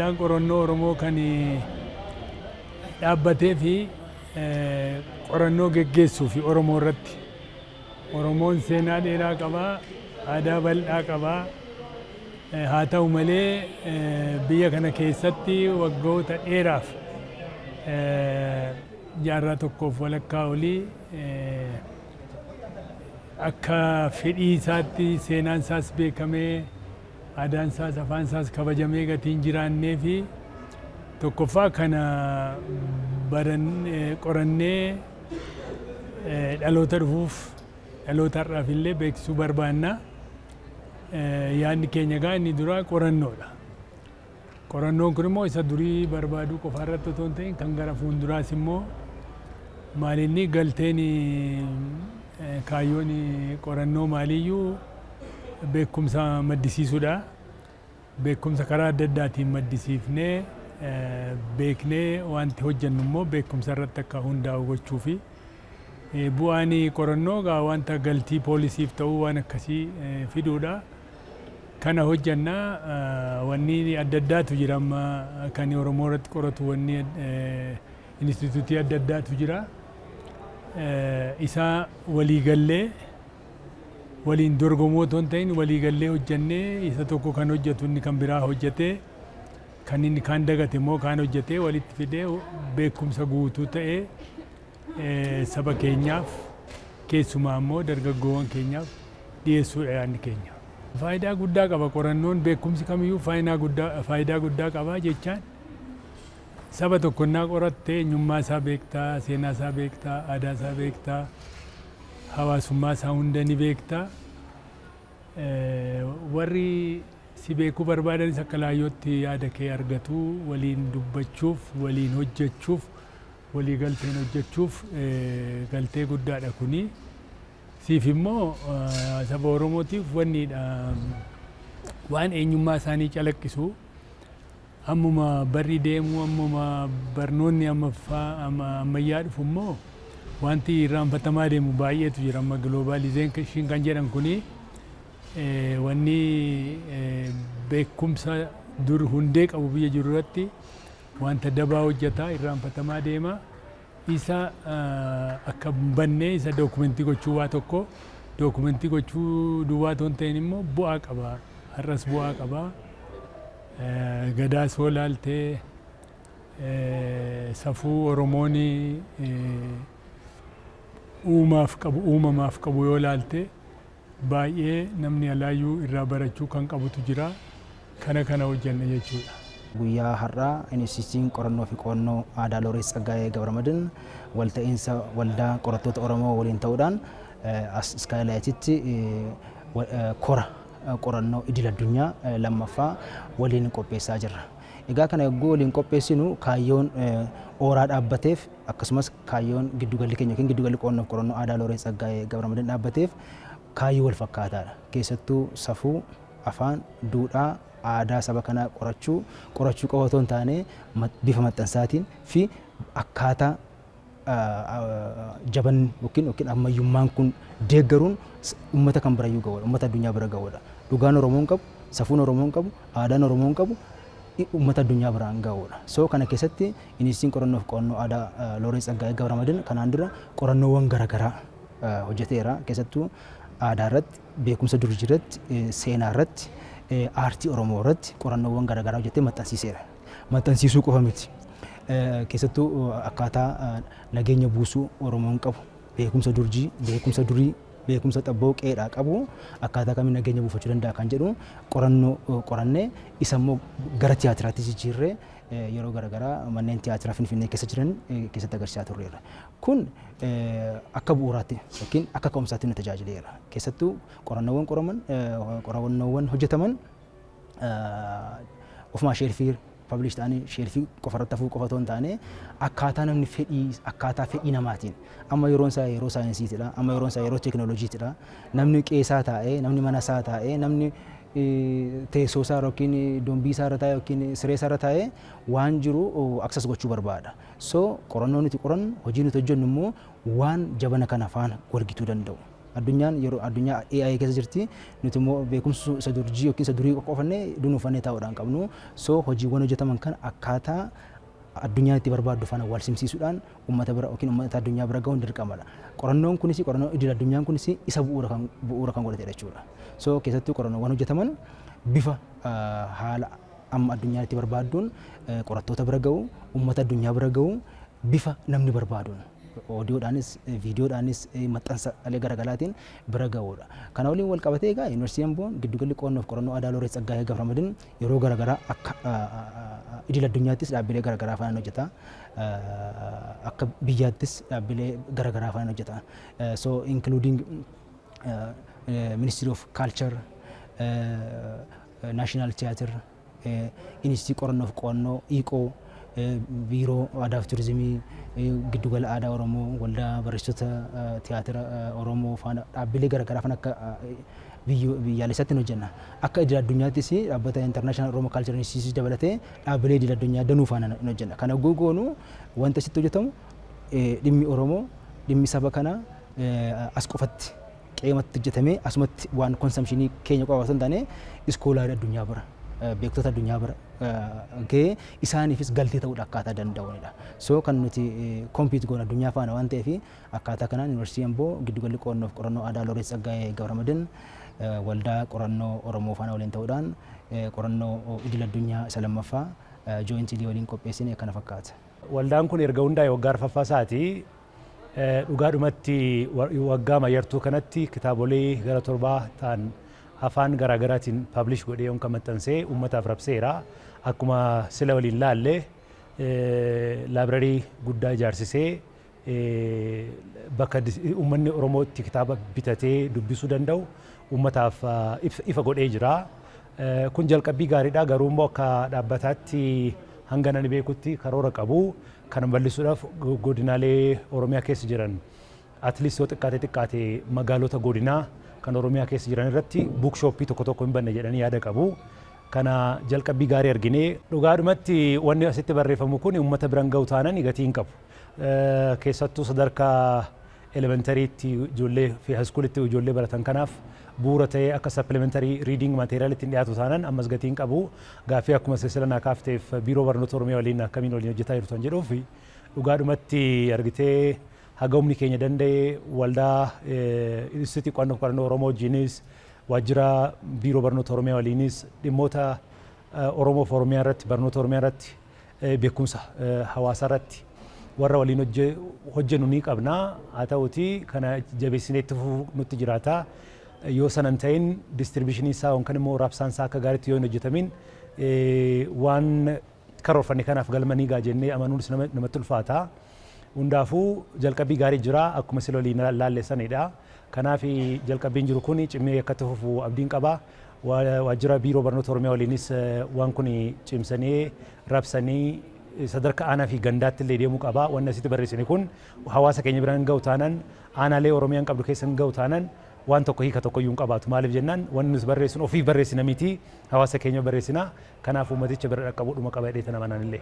Waldaan qorannoo Oromoo kan dhaabbatee fi qorannoo geggeessuu fi Oromoo irratti. Oromoon seenaa dheeraa qabaa, aadaa bal'aa qabaa. Haa ta'u malee, biyya kana keessatti waggoota dheeraaf, jaarraa tokkoof walakkaa olii, akka fedhii isaatti seenaan isaas beekamee, aadaan isaas afaan isaas kabajamee gatiin jiraannee fi tokkoffaa kana qorannee dhaloota dhufuuf, dhaloota har'aaf illee beeksisuu barbaanna. Yaadni keenya egaa inni duraa qorannoodha. Qorannoon kun immoo isa durii barbaaduu qofa irratti otoo hin ta'in, kan gara fuulduraas immoo maalinni galteen kaayyoon qorannoo maaliyyuu beekumsa maddisiisuudha. Beekumsa karaa adda addaatiin maddisiifnee, beeknee, wanti hojjennu immoo beekumsa irratti akka hundaa'u gochuu fi bu'aan qorannoo egaa wanta galtii poolisiif ta'uu waan akkasii fiduudha. Kana hojjannaa. Wanni adda addaatu jira, amma kan Oromoo irratti qoratu wanni instituutii adda addaatu jira. Isa waliigallee waliin dorgomoo otoo hin ta'in, waliigallee hojjannee, isa tokko kan hojjetu inni kan biraa hojjetee, kan inni kaan dagate immoo kaan hojjetee, walitti fidee beekumsa guutuu ta'ee saba keenyaaf, keessumaa immoo dargaggoowwan keenyaaf dhiyeessuudha yaadni keenya. Faayidaa guddaa qaba qorannoon. Beekumsi kamiyyuu faayidaa guddaa qaba jechaan, saba tokko innaa qoratte eenyummaa isaa beektaa, seenaa isaa beektaa, aadaa isaa beektaa, hawaasummaa isaa hunda ni beektaa. Warri si beekuu barbaadanis akka laayyootti yaada kee argatu. Waliin dubbachuuf, waliin hojjechuuf, walii galteen hojjechuuf galtee guddaadha kuni. Siif immoo saba Oromootiif wanniidha, waan eenyummaa isaanii calaqqisu. Ammuma barri deemu, ammuma barnoonni ammayyaa dhufu immoo wanti irraanfatamaa deemu baay'eetu jira. Amma globalization kan jedhan kuni wanni beekumsa dur hundee qabu biyya jiru irratti wanta dabaa hojjetaa irraanfatamaa deema. Isa akka hin bannee isa document gochuu, waa tokko document gochuu duwwaa otoo hin ta'in immoo bu'aa qaba. Har'as bu'aa qaba. Gadaas hoo laaltee, safuu Oromoon uumaaf qabu, uumamaaf qabu yoo laalte, baay'ee namni alaayyuu irraa barachuu kan qabutu jira. Kana kana hojjenna jechuudha. Guyyaa har'aa Inistiitiyuutiin Qorannoo fi Qo'annoo Aadaa Looreet Tsaggaayee Gabramadin walta'iinsa Waldaa Qorattoota Oromoo waliin ta'uudhaan as Iskaayilaayititti kora qorannoo idil addunyaa lammaffaa waliin qopheessaa jirra. Egaa kana yogguu waliin qopheessinu, kaayyoon ooraa dhaabbateef, akkasumas kaayyoon giddugalli keenya yookiin giddugalli qo'annoo fi qorannoo aadaa Looreet Tsaggaayee Gabramadin dhaabbateef kaayyoo wal fakkaataadha. Keessattuu safuu, afaan, duudhaa, aadaa saba kanaa qorachuu, qorachuu qofa otoo hin taane, bifa maxxansaatiin fi akkaataa jabanni yookiin ammayyummaan kun deeggaruun uummata kan birayyuu ga'uudha. Uummata addunyaa bira ga'uudha. Dhugaan Oromoon qabu, safuun Oromoon qabu, aadaan Oromoon qabu uummata addunyaa biraan ga'uudha. So kana keessatti Inistiitiyuutiin Qorannoo fi Qo'annoo Aadaa Looreet Tsaggaayee Gabramadin kanaan dura qorannoowwan garaagaraa hojjeteera. Keessattuu aadaa irratti, beekumsa durii irratti, seenaa irratti, aartii Oromoo irratti qorannoowwan garaagaraa hojjetee maxxansiiseera. Maxxansiisuu qofa miti. Keessattuu akkaataa nageenya buusuu Oromoon qabu, beekumsa durjii, beekumsa durii, beekumsa xabboo qeedhaa qabu, akkaataa kamiin nageenya buufachuu danda'a kan jedhu qorannoo qorannee, isa immoo gara tiyaatiraatti jijjiirree yeroo garaagaraa manneen tiyaatiraa Finfinnee keessa jiran keessatti agarsiisaa turreerra. Kun akka bu'uuraatti yookiin akka ka'umsaatti nu tajaajileera. Keessattuu qorannoowwan qoraman, qorannoowwan hojjetaman ofumaa shelf publish ta'anii shelf qofarratti hafuu qofa otoo hin taane, akkaataa namni fedhii, akkaataa fedhii namaatiin, amma yeroon isaa yeroo saayinsiitidha, amma yeroon isaa yeroo teekinooloojiitidha. Namni qeesaa taa'ee, namni mana isaa taa'ee, namni teessoo isaa yookiin dombii isaa irra taa'ee yookiin siree isaa irra taa'ee waan jiru access gochuu barbaada. So qorannoo nuti qorannu, hojii nuti hojjennu immoo waan jabana kana faana walgituu danda'u. Addunyaan yeroo addunyaa AI keessa jirti, nuti immoo beekumsa isa durjii yookiin isa durii qoqqoofannee dunuunfannee taa'uudhaan qabnu. So hojiiwwan hojjetaman kana akkaataa addunyaan itti barbaaddu faana wal simsiisuudhaan uummata bira yookiin uummata addunyaa bira gahuun dirqamadha. Qorannoon kunis, qorannoo idil addunyaan kunis isa bu'uura kan godhatedha jechuudha. So keessattuu qorannoowwan hojjetaman bifa haala amma addunyaan itti barbaadduun qorattoota bira gahu, uummata addunyaa bira gahu, bifa namni barbaaduun oodiyoodhaanis, viidiyoodhaanis, maxxansa garaagaraatiin bira gahuudha. Kana waliin wal qabatee egaa Yuunivarsiitii Amboo giddugalli qo'annoo fi qorannoo aadaa Looreet Tsaggaayee Gabramadiin yeroo garaagaraa akka idil addunyaattis dhaabbilee garaagaraa faana hojjeta. Akka biyyaattis dhaabbilee garaagaraa faana hojjeta. So including Ministry of Culture, National Theatre, Institute qorannoo fi qo'annoo IQO, Biiroo Aadaa fi Turizimii, Giddugala Aadaa Oromoo, Waldaa Barreessitoota Tiyaatira Oromoo faana, dhaabbilee garaagaraa faana akka biyyaalessaatti ni hojjenna. Akka idil addunyaattis dhaabbata International Oromo Cultural Institute dabalatee dhaabbilee idil addunyaa danuu faana ni hojjenna. Kana goonu wanta asitti hojjetamu dhimmi Oromoo, dhimmi saba kanaa as qofatti qeematti hojjetamee asumatti waan consumption keenya qofa osoo hin taane, scholarii addunyaa bira, beektota addunyaa bira gahee isaaniifis galtee ta'uudha akkaataa danda'uunidha. So kan nuti compete goon addunyaa faana waan ta'eef, akkaataa kanaan Yuunivarsiitii Amboo giddugalli qo'annoo fi qorannoo aadaa Looreet Tsaggaayee Gabramadiin waldaa qorannoo Oromoo faana waliin ta'uudhaan qorannoo idil addunyaa isa lammaffaa jointly waliin qopheessine kana fakkaata. Waldaan kun erga hundaa'e waggaa arfaffaa isaati. Dhugaadhumatti waggaa mayyartuu kanatti kitaabolee gara 7 ta'an afaan garaagaraatiin publish godhee yookaan maxxansee uummataaf rabseera. Akkuma sila waliin laalle, library guddaa ijaarsisee bakka uummanni Oromoo itti kitaaba bitatee dubbisuu danda'u uummataaf ifa godhee jira. Kun jalqabbii gaariidha, garuu immoo akka dhaabbataatti hanga nani beekutti karoora qabu. Kana bal'isuudhaaf godinaalee Oromiyaa keessa jiran, at least yoo xiqqaate xiqqaate magaalota godinaa kan Oromiyaa keessa jiran irratti bookshopii tokko tokko hin banne jedhanii yaada qabu. Kana jalqabbii gaarii arginee, dhugaadhumatti wanni asitti barreeffamu kun uummata biran ga'u taanaan gatii hin qabu. Keessattuu sadarkaa elementaryitti ijoollee fi high schoolitti ijoollee baratan kanaaf bu'uura ta'ee akka supplementary reading materialitti hin dhiyaatu taanaan ammas gatii hin qabu. Gaaffii akkuma silsila naa kaafteef, biiroo barnoota Oromiyaa waliin akkamiin waliin hojjetaa jirtu kan jedhuuf, dhugaadhumatti argitee haga humni keenya danda'e waldaa Inistituutii Qo'annoo Qorannoo Oromoo wajjinis, waajjira biiroo barnoota Oromiyaa waliinis dhimmoota Oromoo fi Oromiyaa irratti, barnoota Oromiyaa irratti, beekumsa hawaasaa irratti warra waliin hojjennu ni qabna. Haa ta'uti kana jabeessinee itti fufuu nutti jiraata. Yoo sana hin ta'in distributionii isaa yookaan immoo raabsaan isaa akka gaariitti yoo hin hojjetamin, waan karoorfanne kanaaf galma ni gaa jennee amanuunis namatti ulfaata. Hundaafuu jalqabbii gaarii jira, akkuma sila waliin laalleessanidha. Kanaaf jalqabbiin jiru kun cimee akka itti fufu abdiin qaba. Waajjira biiroo barnoota Oromiyaa waliinis waan kun cimsanii rabsanii sadarkaa aanaa fi gandaatti illee deemuu qaba. Wanni asitti barreessine kun hawaasa keenya biraan ga'u taanaan, aanaalee Oromiyaan qabdu keessa hin ga'u taanaan, waan tokko hiika tokko iyyuu hin qabaatu. Maaliif jennaan, wanni nuti barreessinu ofiif barreessina miti, hawaasa keenya barreessina. Kanaaf uummaticha bira dhaqqabuudhuma qaba jedhee tana manaan illee.